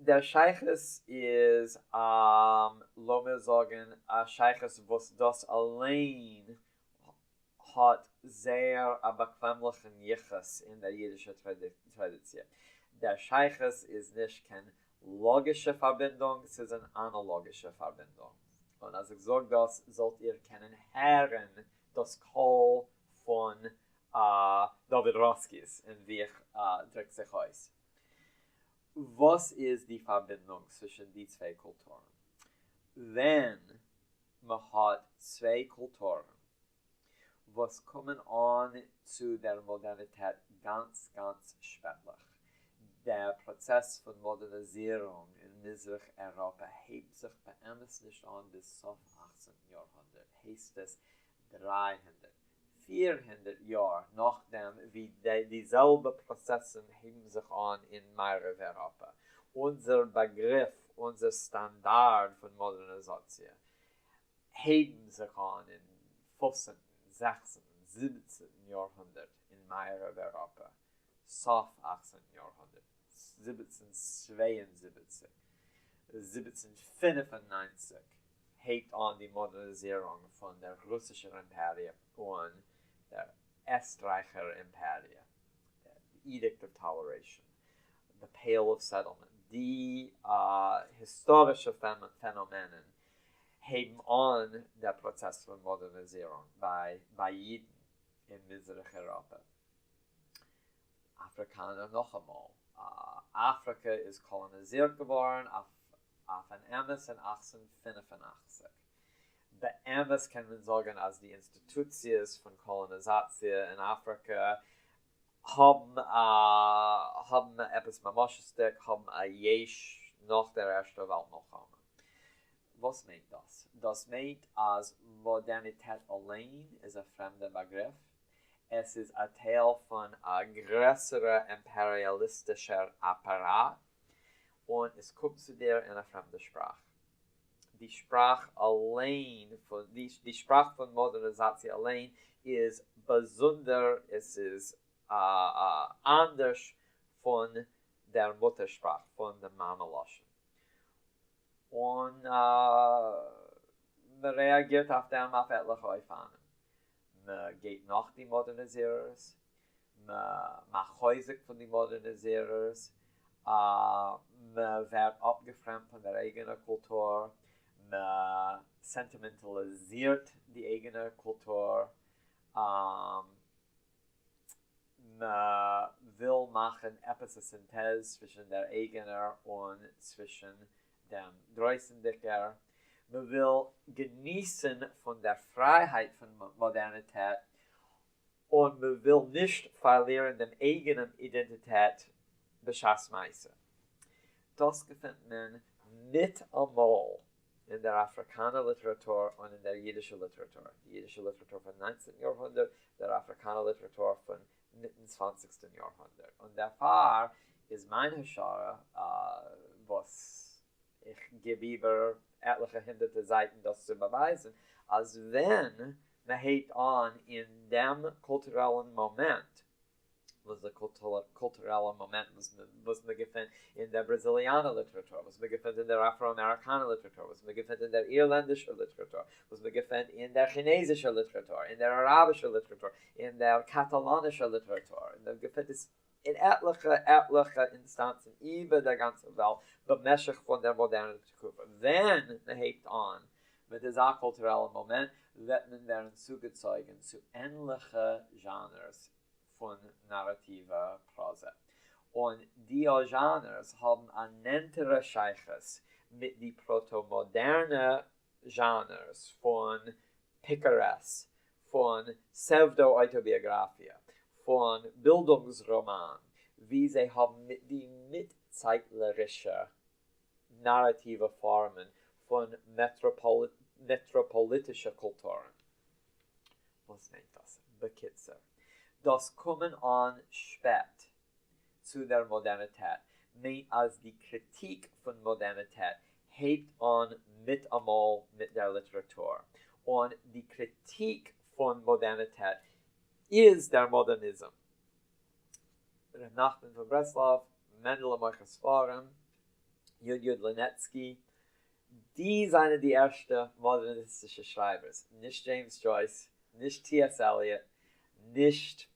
דער שייכות איז, לאמיר זאגן, א שייכות וואס דאס אליין האט זייער א באקוועמליכן יחוס אין דער אידישער טראדיציע. דער שייכות איז נישט קיין לאגישע פארבינדונג, ס'איז אן אנאלאגישע פארבינדונג. און אז איך זאג דאס, זאלט איר קענען הערן דאס קול פון דוד ראסקיס אין ווי איך דריק זיך אויס. וואס איז די פארבינדונג צווישן די צוויי קולטורן? ווען מ'האט צוויי קולטורן וואס קומען אן צו דער מאדערניטעט גאנץ גאנץ שפעטליך, דער פראצעס פון מאדערניזירונג אין מזרח אייראפע הייבט זיך באמת נישט אן ביז סוף אכצנטן יארהונדערט, הייסט עס 300, 400 יאר נאכדעם ווי די זעלבע פראצעסן הייבן זיך אן אין מערב אייראפע. אונזער באגריף, אונזער סטאנדארד פון מאדערניזאציע הייבן זיך אן אין פופצנטן, זעכצנטן, זיבעצנטן יארהונדערט אין מערב אייראפע, סוף אכצנטן יארהונדערט, 1772, 1795, הייבט אן די מאדערניזירונג פון דער רוסישער אימפעריע און דער עסטרייכער אימפעריע, the Edict of Toleration, the Pale of Settlement, די היסטארישע פענאמענען הייבן אן דער פראצעס פון מאדערניזירונג ביי אידן אין מזרח אייראפע. אפריקאנער נאכאמאל, אפריקע איז קאלאניזירט געווארן אויף אן אמת אין 1885. באמת קען מען זאגן אז די אינסטיטוציעס פון קאלאניזאציע אין אפריקע האבן עפעס ממשות'דיג, האבן א יש נאך דער ערשטער וועלט מלחמה. וואס מיינט דאס? דאס מיינט אז מאדערניטעט אליין איז א פרעמדער באגריף, עס איז א טייל פון א גרעסערע אימפעריאליסטישער אפאראט, און עס קומט צו דיר אין א פרעמדע שפראך. די שפראך אליין פון די שפראך פון מאדערניזאציע אליין איז באזונדער, עס איז אנדערש פון דער מוטער שפראך, פון דעם מאמע לשון. און מען רעאגירט אויף דעם אויף עטליכע אופנים. מען גייט נאך די מאדערניזירערס, מען מאכט חוזק פון די מאדערניזירערס, מען ווערט אפגעפרעמדט פון דער אייגענער קולטור, מען סענטימענטאליזירט די אייגענע קולטור, מען וויל מאכן עפעס א סינטעז צווישן דער אייגענער און צווישן דעם דרויסנדיגער, מען וויל געניסן פון דער פרייהייט פון מאדערניטעט, און מען וויל נישט פארלירן דעם אייגענעם אידענטיטעט בשעת מעשה. דאס געפינט מען מיטאמאל אין דער אפריקאנער ליטעראטור און אין דער אידישער ליטעראטור, די אידישע ליטעראטור פון ניינצנטן יארהונדערט, דער אפריקאנער ליטעראטור פון מיטן צוואנציגסטן יארהונדערט. און דערפאר איז מיין השערה, וואס איך גיב איבער עטליכע הונדערטער זייטן דאס צו באווייזן, אז ווען מען הייבט אן אין דעם קולטורעלן מאמענט, וואס דער קולטורעלער מאמענט וואס מען געפינט אין דער בראזיליאנער ליטעראטור, וואס מען געפינט אין דער אפרא-אמעריקאנער ליטעראטור, וואס מען געפינט אין דער אירלענדישער ליטעראטור, וואס מען געפינט אין דער כינעזישער ליטעראטור, אין דער אראבישער ליטעראטור, אין דער קאטאלאנישער ליטעראטור, און מען געפינט עס אין עטליכע עטליכע אינסטאנצן איבער דער גאנצער וועלט במשך פון דער מאדערנער תקופה. ווען מען הייבט אן מיט אזא קולטורעלן מאמענט, וועט מען ווערן צוגעצויגן צו ענליכע זשאנערס פון נאראטיווע פראזע, און די זשאנערס האבן א נענטערע שייכות מיט די פראטא-מאדערנע זשאנערס פון פיקארעס, פון פסעוודא-אויטאביאגראפיע, פון בילדונגס-ראמאן, ווי זיי האבן מיט די מיטצייטלערישע נאראטיווע פארמען פון מעטראפאליטישע קולטורן. וואס מיינט דאס? בקיצור, דאס קומען אן שפעט צו דער מאדערניטעט מיינט אז די קריטיק פון מאדערניטעט הייבט אן מיטאמאל מיט דער ליטעראטור, און די קריטיק פון מאדערניטעט איז דער מאדערניזם. ר' נחמן פון ברסלב, מענדעלע מוכר ספרים, י. י. לינעצקי, די זײַנען די ערשטע מאָדערניסטישע שרײַבערס, נישט דזשיימס דזשויס, נישט טי. עס. עליאט, נישט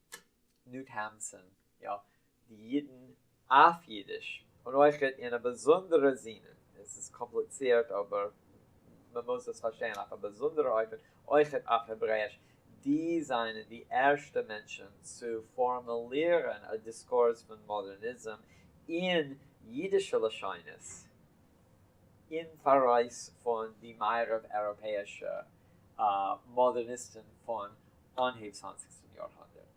קנוט האַמסון, יאָ, די ייִדן אויף ייִדיש, און אויך אין אַ באַזונדערע זינען, עס איז קאָמפּליצירט, אָבער מען מוז עס פֿאַרשטיין אויף אַ באַזונדערע אופֿן, אויך אויף העברעיִש, די זײַנען די ערשטע מענטשן צו פֿאָרמולירן אַ דיסקורס פֿון מאָדערניזם אין ייִדישע לשונות, אין פֿאָרויס פֿון די מערבֿ-אייראָפּעיִשע מאָדערניסטן פֿון אָנהייב 20סטן יאָרהונדערט.